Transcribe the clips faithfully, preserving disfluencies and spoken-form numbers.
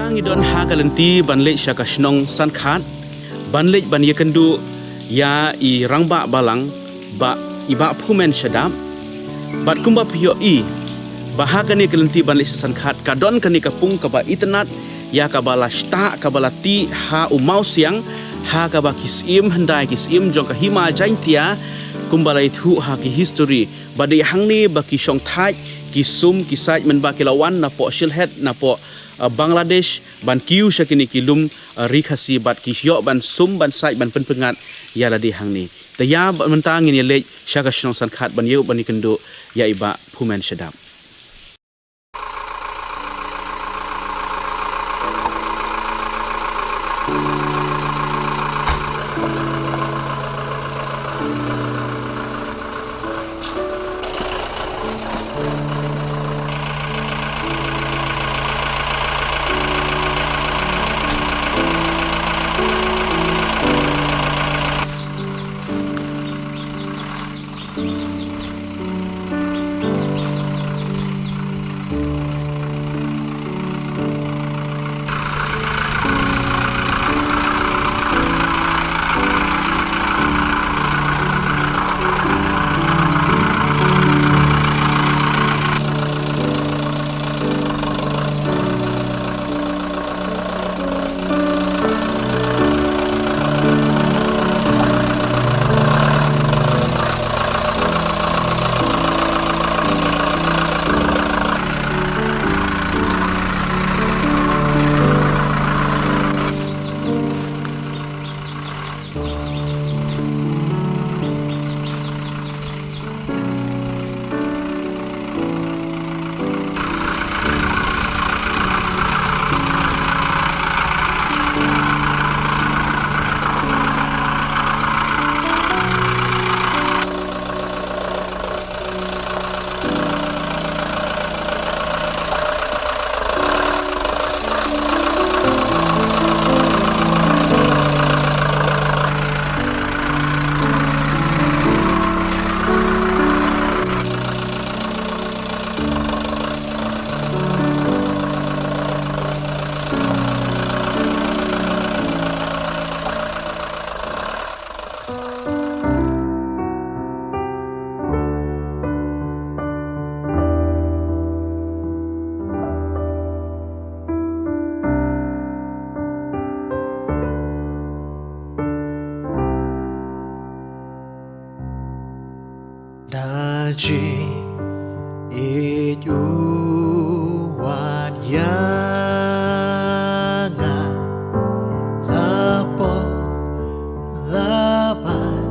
Ngi don ha ka lynti ban leit sha ka shnong Sankhad, ban leit ban ïakynduh ïa i rangbah balang, Bah, i Bah Phumen Shadap. Bad kumba phi ïohi ba ha kane ka lynti ban leit sha Sankhad ka don kane ka pung kaba itynnad ïa kaba la shtah, kaba la tih ha u mawsiang, ha kaba ki syiem hyndai, ki syiem jong ka Hima Jaiñtia, kumba la ïathuh ha ki history ba dei hangne ba ki shong thait, ki sum, ki sait mynba ki la wan napoh Sylhet, napoh, uh, Bangladesh, ban kiew sha kine ki lum, uh, ri Khasi, bad ki ïoh ban sum, ban sait, ban pynpyngngad ïa lade hangne. Te ïa ba mynta ngin ïa leit sha ka shnong Sankhad ban ïoh ban ïakynduh ïa i Bah Phumen Shadap. Da jingïeit u wat ïa nga, la pop la ban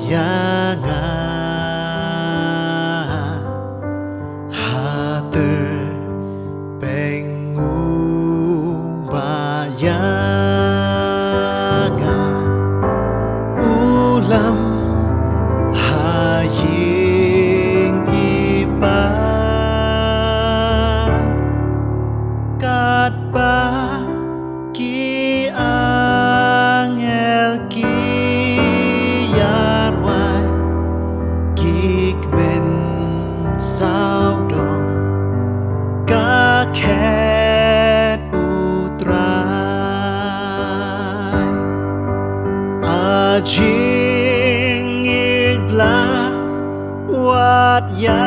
ïa nga. Ha ter peng u ba ïa nga, u lam ha ïing i pa. Katba ki angel ki ïarwai, ki kmen sawdong ka khet u Trai. A jingïeit Blei wat ïa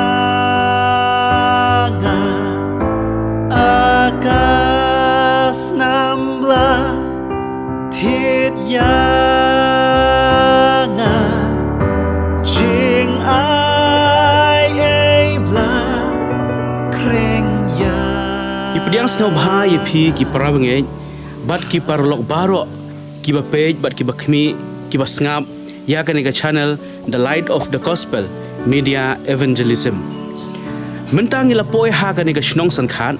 nga, a ka snam Blei thied ïa nga, jingai ei Blei khring ïa. Ngi pdiang sngewbha ïa phi ki para bangeit bad ki paralok baroh, kiba peit bad kiba khmih, kiba sngap ïa kane ka channel The Light of the Gospel Media Evangelism. Mynta ngi la poi ha kane ka shnong Sankhad,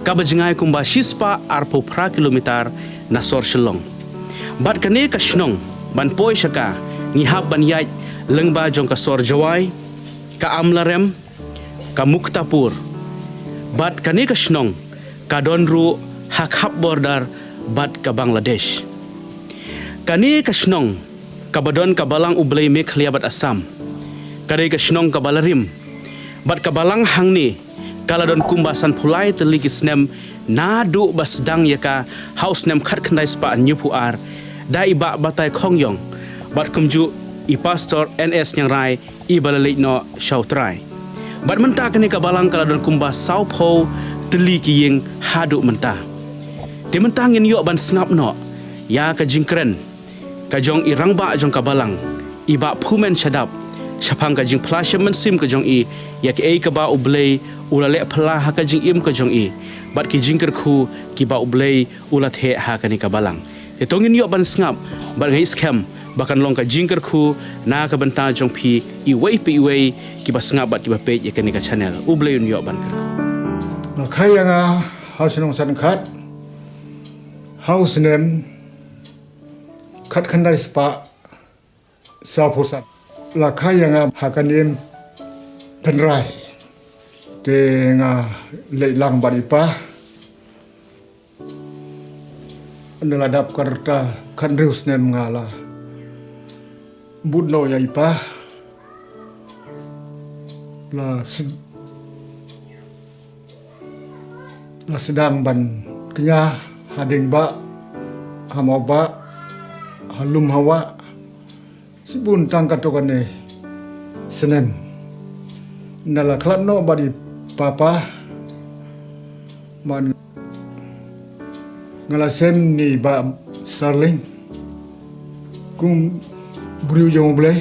kaba jngai kumba shispah arphew phra kilometer na sor Shillong. Bad kane ka shnong, ban poi sha ka, ngi hap ban ïaid lyngba jong ka sor Jowai, ka Amlarem, ka Muktapur. Bad kane ka shnong ka don ruh ha khap border bad ka Bangladesh. Kane ka shnong kaba don ka Balang U Blei Meghalaya bad Assam, ka dei ka shnong kaba la rim, bad ka balang hangne Ka la don kumba sanphew lai tylli ki snem naduh ba sdang ïa ka ha u snem khatkhyndai spah hynñiewphew ar da i Bah Batai Khongiong bad kumjuh i Pastor N S Ñiangrai iba la leit noh sha U Trai. Bad mynta kane ka balang ka la don kumba sawphew tylli ki ïing haduh mynta. Te mynta ngin ïoh ban sngap noh ïa ka jingkren ka jong i rangbah jong ka balang, i Bah Phumen Shadap, shaphang ka jingphla shem mynsiem ka jong i ïa kaei kaba U Blei u la leh phylla ha ka jingim ka jong i bad ki jingkyrkhu kiba U Blei u la theh ha kane ka balang. Te to ngin ïoh ban sngap bad nga ngeit skhem ba kan long ka jingkyrkhu na ka bynta jong phi iwei pa iwei kiba sngap bad kiba peit ïa kane ka channel. U Blei un ïoh ban kyrkhu. Nga kha ïa nga ha u shnong Sankhat ha u snem khatkhyndai spah sawphew san. La kha ïa nga ha ka Niam Tynrai. Te nga leit lang bad i pa. Ynda la dap ka rta khathynriew snem nga la bud noh ïa i pa. La sed- la sdang ban kñia ha dieng bah, ha mawbah, ha lum ha wah. Shibun tang katto katne snem. Ynda la khlad noh bad i papa, man nga la sem ïa i Bah Sarling kum briew jong U Blei.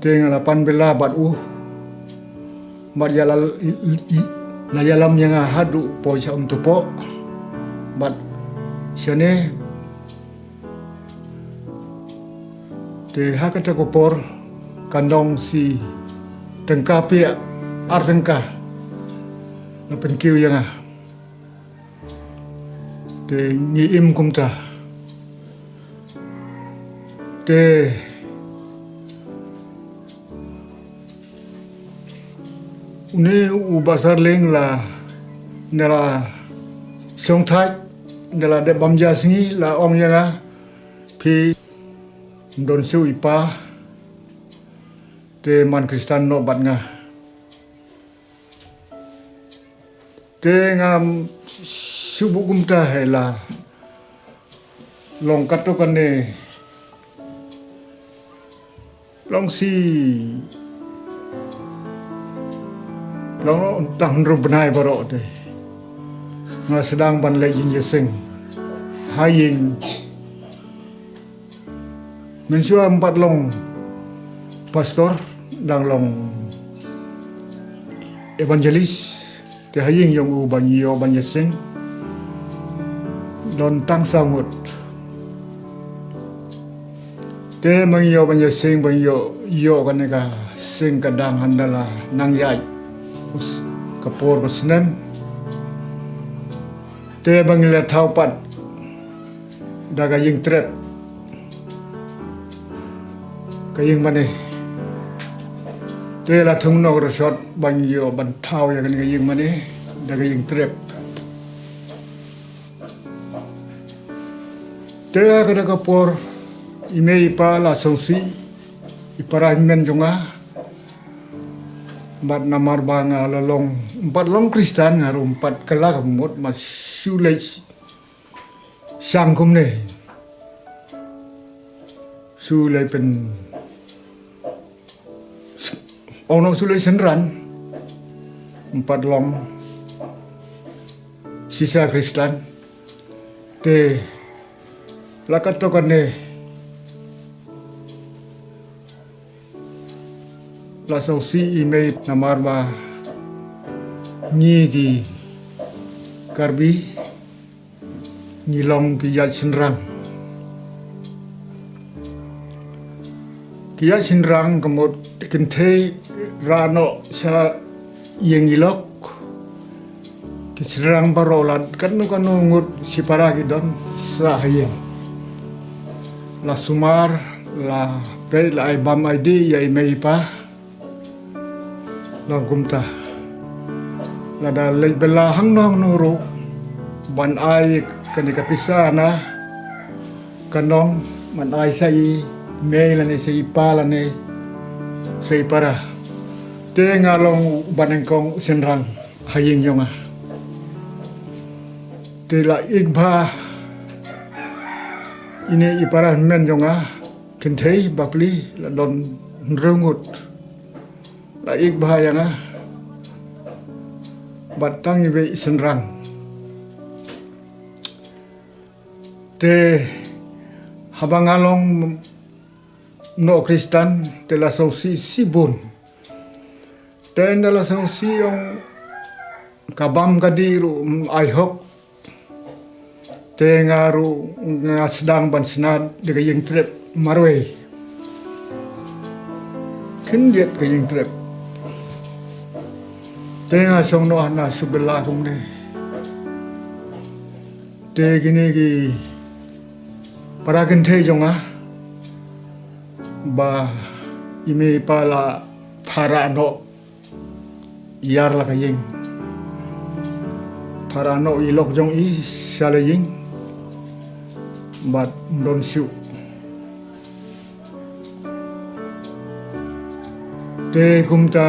Te nga la pan bylla bad u. Bad ïa la, i, i, i, la ïalam ïa nga haduh poi sha Umtohpoh. Bad shane te ha kata ka por ka nong shi tyngka phi ar tyngka la pynkiew ïa nga. Te ngi im kumta. Te une u Bah Sarling la, ne la shong thait, ne la dep bam ja sngi la ong ïa nga, phi ym don shuh i pa, te man Khristan noh bad nga. Te ngam shu buh kumta hi la long katto katne. Long shi, long tang hynriew bnai baroh te nga sdang ban leit ïing ïaseng ha ïing. Mynshuwa ym pat long pastor, dang long evangelist. Te ha ïing jong u ba ngi ïoh ban ïaseng don tang saw ngut. Te ba ngi ïoh ban ïaseng, ba ngi ïoh, ïoh kane ka seng ka dang hynda la nang ïaid ka por ka snem. Te ba ngi la thaw pat da ka ïing trep, ka ïing mane. Te la thung noh ka rshot ba ngi ïoh ban thaw ïa kane ka ïing mane da ka ïing trep. Te ha kata ka por i mei i pa la sngewsih i para hynmen jong nga. Bad namar ba nga la long, ym pat long Khristan, nga ruh ym pat kylla ka mut, ma shu leit shang kumne. Shu leit pyn, ong noh shu leit synran. Ym pat long shisha Khristan. Te la katto katne la sngewsih i mei namar ba ngi ki Karbi ngi long ki ïaid shynrang. Ki ïaid shynrang ka mut kynthei rah noh sha ïing i lok. Ki shynrang baroh la katno katno ngut shipara ki don sah ha ïing. La sumar, la peit, la ai bam ai dih ïa i mei i pa. Long kumta. Lada leit bylla hangno hangno ruh ban ai kane ka pisa na ka nong ban ai sha i mei lane sha i pa lane sha i para. Te nga long u banyngkong u shynrang ha ïing jong nga. Te la ïeit bha ine i para hynmen jong nga, kynthei bapli, la don hynriew ngut. La ïeit bha ïa nga bad tang iwei i shynrang. Te haba nga long noh Khristan te la sngewsih shibun. Te ynda la sngewsih ong ka bam ka dih ruh, mm, ai hok. Te nga ruh nga sdang ban shna da ka ïing trep marwei. Khyndiat ka ïing trep. Te nga shong noh na shu bylla kumne. Te kine ki para kynthei jong nga ba i mei i pa la phara noh ïar la ka ïing. Phara noh i lok jong i sha la ïing bad ym don shuh. Te kumta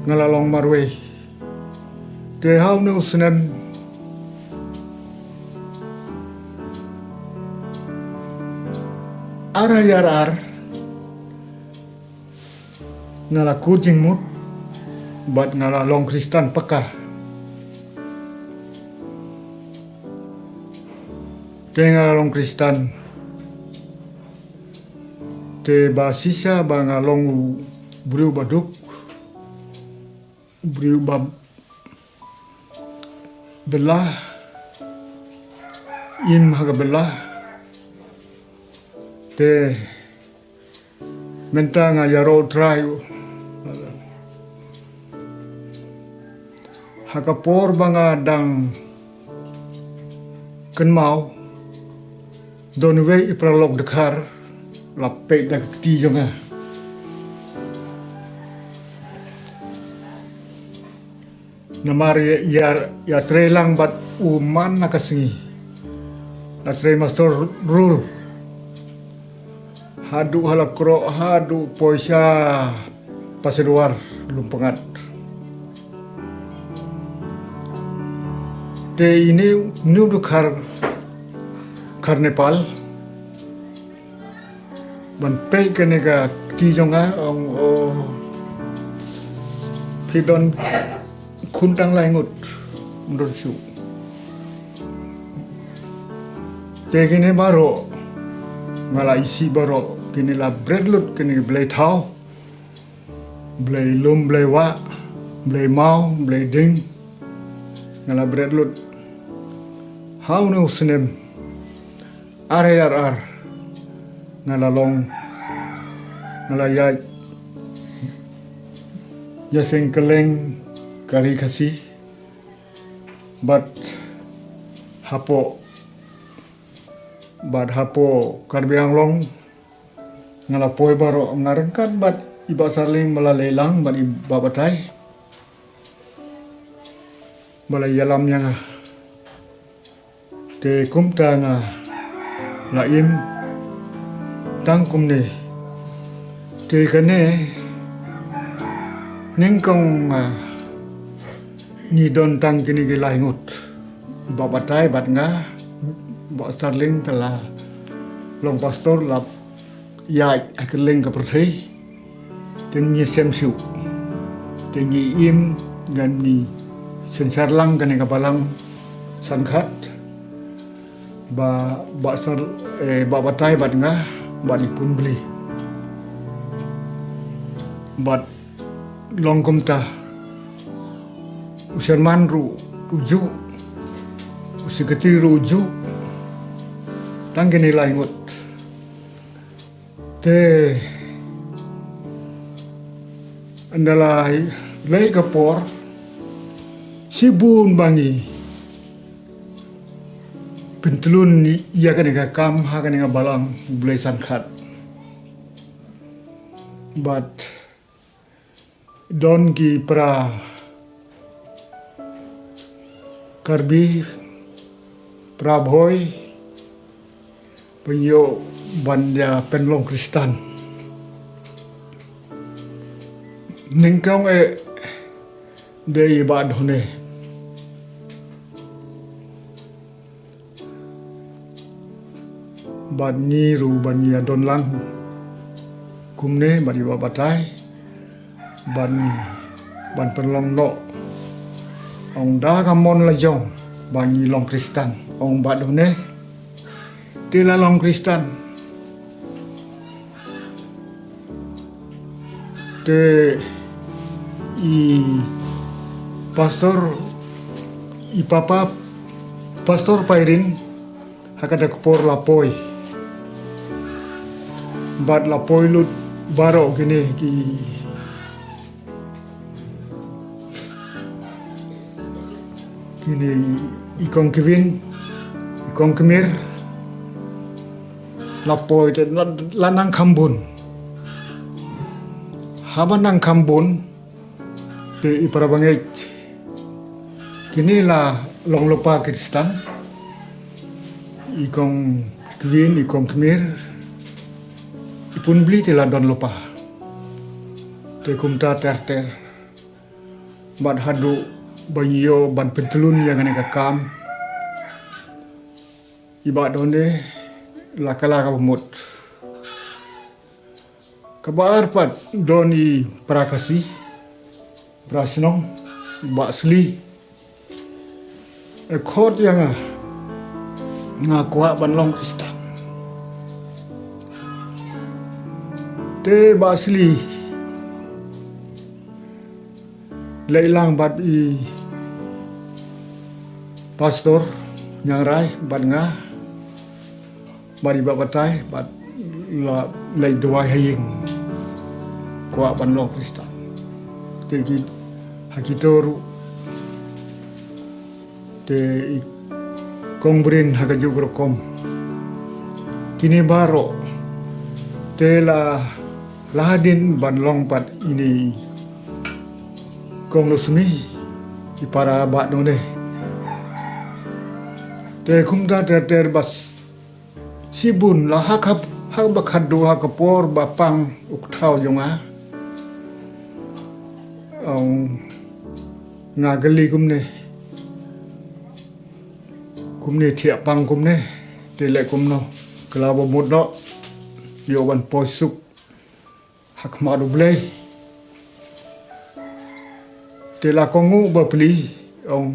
nga la long marwei. Te ha une u snem ar hajar ar nga la kut jingmut bad nga la long Khristan paka. Te nga la long Khristan. Te ba shisha ba nga long u briew ba duk, u briew ba bylla, im ha ka bylla. Te mynta nga ïaroh Trai u. Ha ka por ba nga dang kynmaw, don wei i paralok dkhar la peit da ka kti jong nga. Namar ïa, ïa, ïa trei lang bad u man na ka sngi. La trei master rule. Haduh ha la kroh, haduh poi sha Pasadwar, Lumpyngngad. Te ine u dkhar, dkhar Nepal. Ban peit kane ka kti jong nga, ong, oh, phi don khun tang lai ngut, ym don shuh. Te kine baroh nga la isih baroh, kine la bret lut, kine blei thaw. Blei lum, blei wah, blei maw, blei ding. Nga la bret lut. Ha une u snem ar hajar ar nga la long, nga la ïaid ïaseng kylleng ka ri Khasi. Bad hapoh, bad hapoh Karbi Anglong. Nga la poi baroh, nga ryngkat bad i Bah Sarling ba la leit lang bad i Bah Batai ba la ïalam ïa nga. Te kumta nga la im tang kumne. Te kane nyngkong, ah, ngi don tang kine ki lai ngut. Bah Batai bad nga, Bah Sarling te la long pastor la ïaid ha kylleng ka pyrthei. Te ngi sem shuh. Te ngi im, ngan ngi synshar lang kane ka balang Sangkhat. Bah, Bah Sar, eh, Bah Batai bad nga, bad i Pun Bli. Bad long kumta. U Sherman ruh u juh. U Sekretari ruh u juh. Tang kine lai ngut. Te ynda la leit ka por, shibun ba ngi pyntlun ïa kane ka kam ha kane ka balang U Blei Sangkhat. Bad don ki para Karbi, para Bhoi, ba ïoh ban ïa pynlong Khristan. Nyngkong eh dei i Bah Dhone. Bad ngi ruh ban ïa don lang kumne bad i Bah Batai. Bad ngi ban pynlong noh. Ong da ka mon la jong ba ngi long Khristan. Ong Bah Dhone. Te la long Khristan. Te i pastor, i papa, Pastor Pairin, ha kata ka por la poi. Bad la poi lut baroh kine ki, kine i kong Kevin, i kong Kmir. La poi te la, la nang kham bun. Haba nang kham bun, te i para bangeit kine la long lypa Khristan. I kong Kevin, i kong Kmir, i Pun Bli te la don lypa. Te kumta ter ter. Bad haduh ba ngi ïoh ban pyntlun ïa kane ka kam, i Bah Dhone la kylla kaba mut. Kaba ar pat don i para Khasi, para shnong, i Bah Sli. E khot ïa nga, nga kwah ban long Khristan. Te Bah Sli leit lang bad i Pastor Nyangrai bad nga, bad i Bah Batai, bad la leit duwai ha ïing. Kwah ban long Khristan. Te ki, ha kito ruh. Te i kong Brin ha kajuh ka rukom. Kine baroh. Te la, la hadien ban long pat ine i kong Lusmi, i para Bah Dhone. Te kumta ter ter bad shibun la ha ka, ha kaba khadduh ha ka por ba pang u kthaw jong nga. Ong nga kylli kumne. Kumne thiah pang kumne. Te leh kumno. Kylla ba mut noh. Ïoh ban poi suk ha khmat U Blei. Te la kohnguh bapli, ong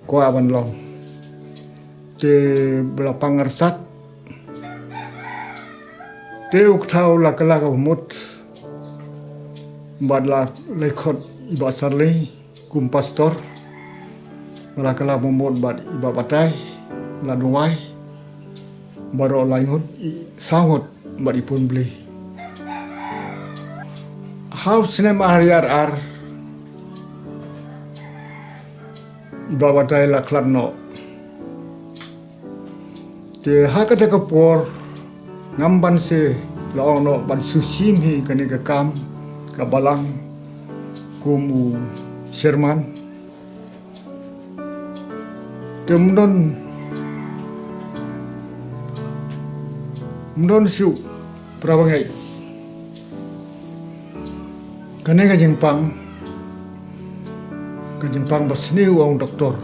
kwah ban long. Te ba la pang arsat. Te u kthaw la kylla kaba mut. Bad la leit khot i Bah Sarli kum pastor. Ba la kylla ba mut bad i Bah Batai. La duwai. Baroh lai ngut, i saw ngut bad i Pun Bli. Ha u snem ar hajar ar, i Bah Batai la khlad noh. Te ha kata ka por, ngam ban shu la ong noh ban shu shim hi kane ka kam, ka balang, kum u chairman. Te ym don, ym don shuh para bangeit. Kane ka jingpang, ka jingpang basniew ong doktor.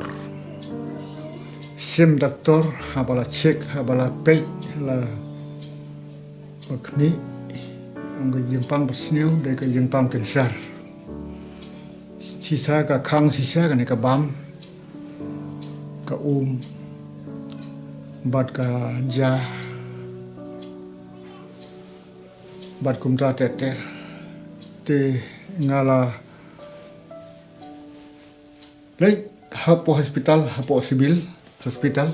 Shim doktor, haba la check, haba la peit, la ba khmih, ong ka jingpang basniew, dei ka jingpang cancer. Shisha ka khang shisha kane ka bam, ka um, bad ka ja, bad kumta ter ter. Te nga la leit hapoh hospital, hapoh civil hospital.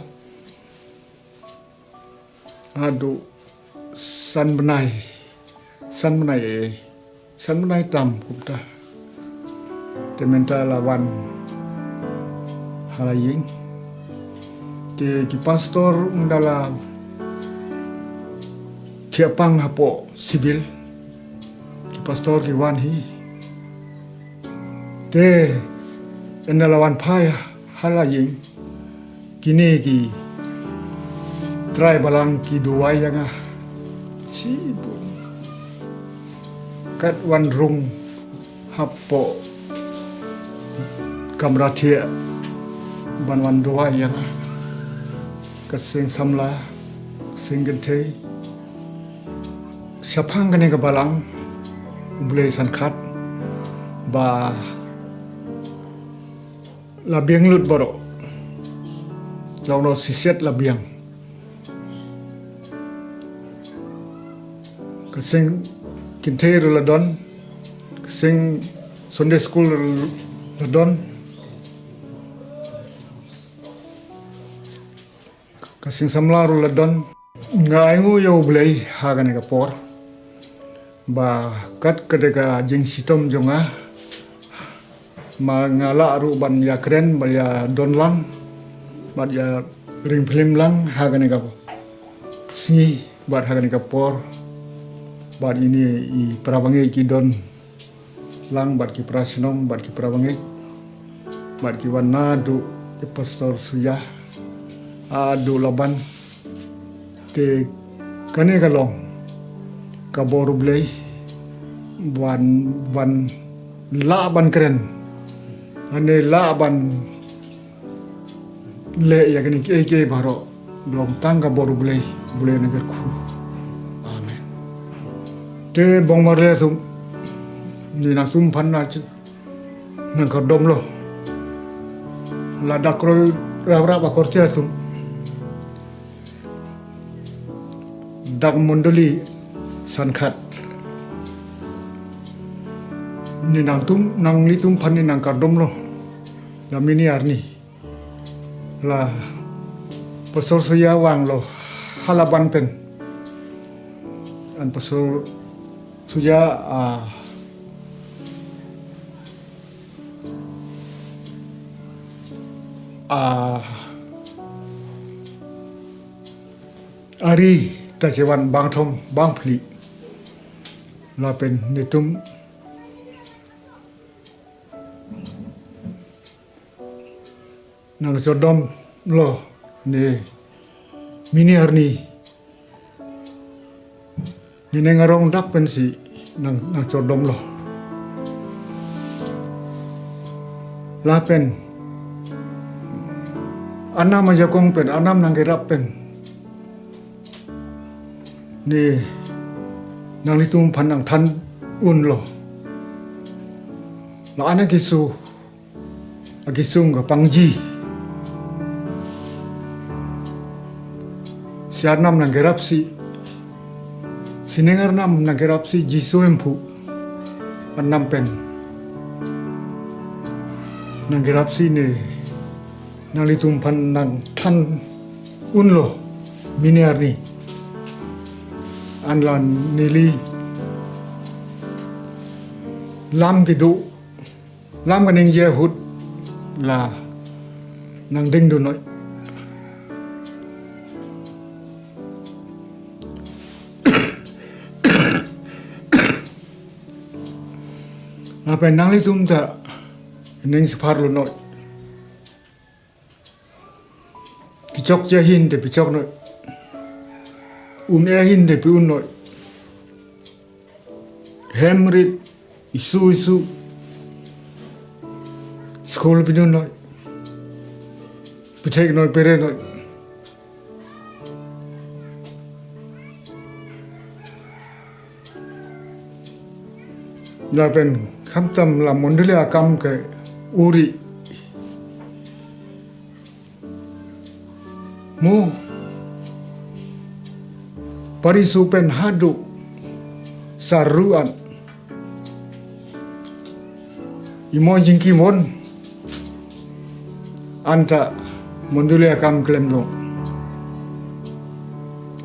Haduh san bnai, san bnai eh, san bnai tam kumta. Te mynta la wan ha la ïing. Te ki pastor mynta la thiah pang hapoh civil. Ki pastor ki wan hi. Te ynda la wan phai ha la ïing, kine ki trai balang ki duwai ïa nga shibun. Kat wan rung hapoh kamra thiah ban wan duwai ïa nga, ka seng samla, seng kynthei, shaphang kane ka balang U Blei Sankhat, ba la biang lut baroh. Jong no siset la biang. Ka seng kynthei ruh la don, ka seng Sunday school ruh la don, ka seng samla ruh la don. Nga ainguh ïa U Blei ha kane ka por, ba kat kata ka jingshitom jong nga, ma nga lah ruh ban ïakren, ban ïadon lang, ban ïa ring phlim lang ha kane ka sngi, bad ha kane ka por, bad ine i para bangeit ki don lang, bad ki para shnong, bad ki para bangeit, bad ki wan naduh i Pastor Suja, haduh Laban. Te kane ka long ka bor U Blei, ban, ban lah ban kren, ane lah ban leh ïa kine kiei kiei baroh, long tang ka bor U Blei, U Blei na kyrkhu. Amen. Te bong marle sum, ni na sum phan na chi, nang kordom lo. La dak roi rap rap akor tia sum. Dak mondoli Sankhat. Ni nang tum, nang li tum phan ni nang kordom lo. La mini arni. La Pastor Suja wang lo ha Laban pen. An Pastor Suja, ah, ah, ari ta chewan bang thom bang phli. La pen ni tum nang chordom lo ni mini arni. Ni ne ngarong dak pen si nang, nang chordom lo. La pen anam ajakong pen, anam nang kirap pen. Ni nang li tum phan nang than un lo. La ana kisu Agi sung ka pangji. Siar nam nang kerap si. Sinengar nam nang kerap si Jisu empu. An nam pen. Nang kerap si ne. Nang li tum phan nang than un lo. Miniar ni. An lan nili. Lam ki du. Lam ka ning je hut la nang ding du noi. Nga pen nang li tum ta ning sipar lu noi. Pichok je hin te pichok noi. Un e hin te pi un noi. Hem rit isu isu. Skul pi nun noi. Pithek noi pere noi. La pen khamtam la mondoli akam ke uri. Mo. Pari su pen hadu. Saruan. Imo jingki mon. Anta mondoli akam klem long.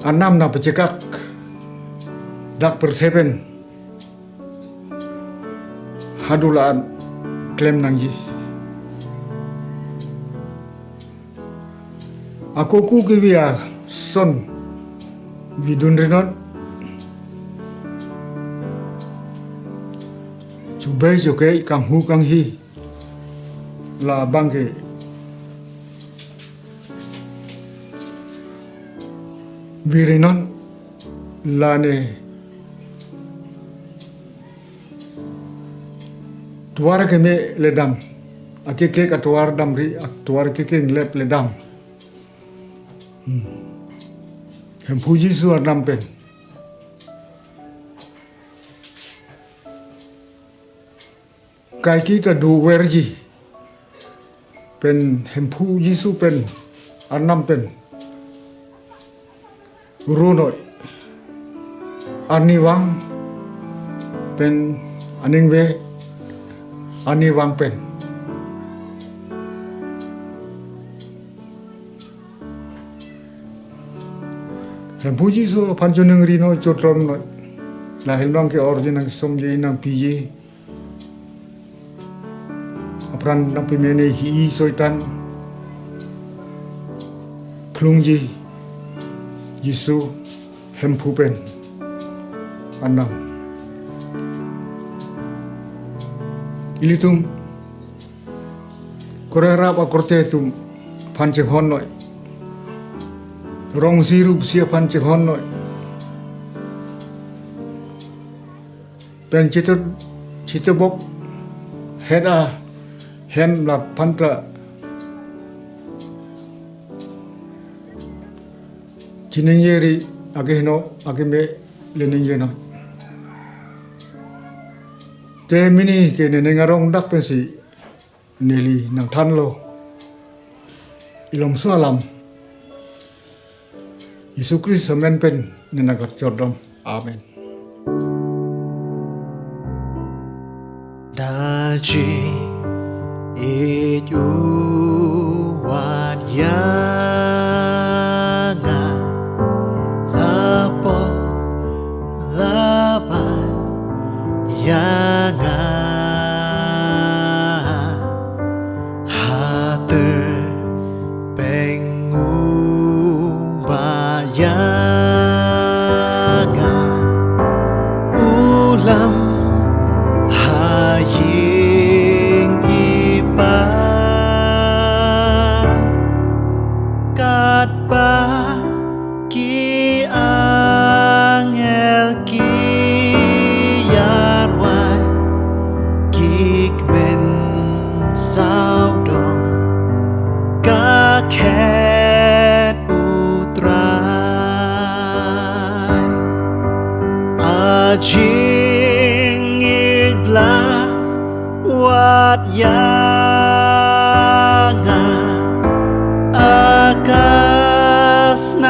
Anam na pechekak. Dak persepen. Hadu laan klem nang ji. Aku ku ki wia son vidun rinot. Chubai chukai kang hu kang hi. La bangke. Virinon lane Tuar ke me le dam. Ake ke ka tuar dam ri, ak tuar ke ke lep le dam. Hmm. Hemphu Jisu arnam pen. Kai ki ta du wer ji. Pen hemphu Jisu pen arnam pen. Ru noi. Ani wang pen aning we ani wang pen. Hemphu Jisu phan chuneng ri noi chotrom noi. La hil nong ke or ji nang som ji nang pi ji. Apran nang pimene hi i soitan. Klung ji. Jisu hemphu pen. Anang. Ilitum. Kore rap akorte tum. Phan cheng hon noi. Rong sirup sia phan cheng hon noi. Pen chitu, chitu bok, het a, hem la pantra. Chining yeri, ake hino, ake me, lening yeno. Te mini ke ne ne ngarong dak pensi. Neli nang than lo. Ilom sualam. Jisu Krist amen pen nena gat jordom. Amen. Da ji it u wat ya nga. Lapo laban ya nga. Hater peng u ba ya nga. U lam ha ïing i pa. Katba ki angel ki ïarwai ki kmen sawdong ka khet u Trai. A jingïeit bla wat ïa nga a ka sna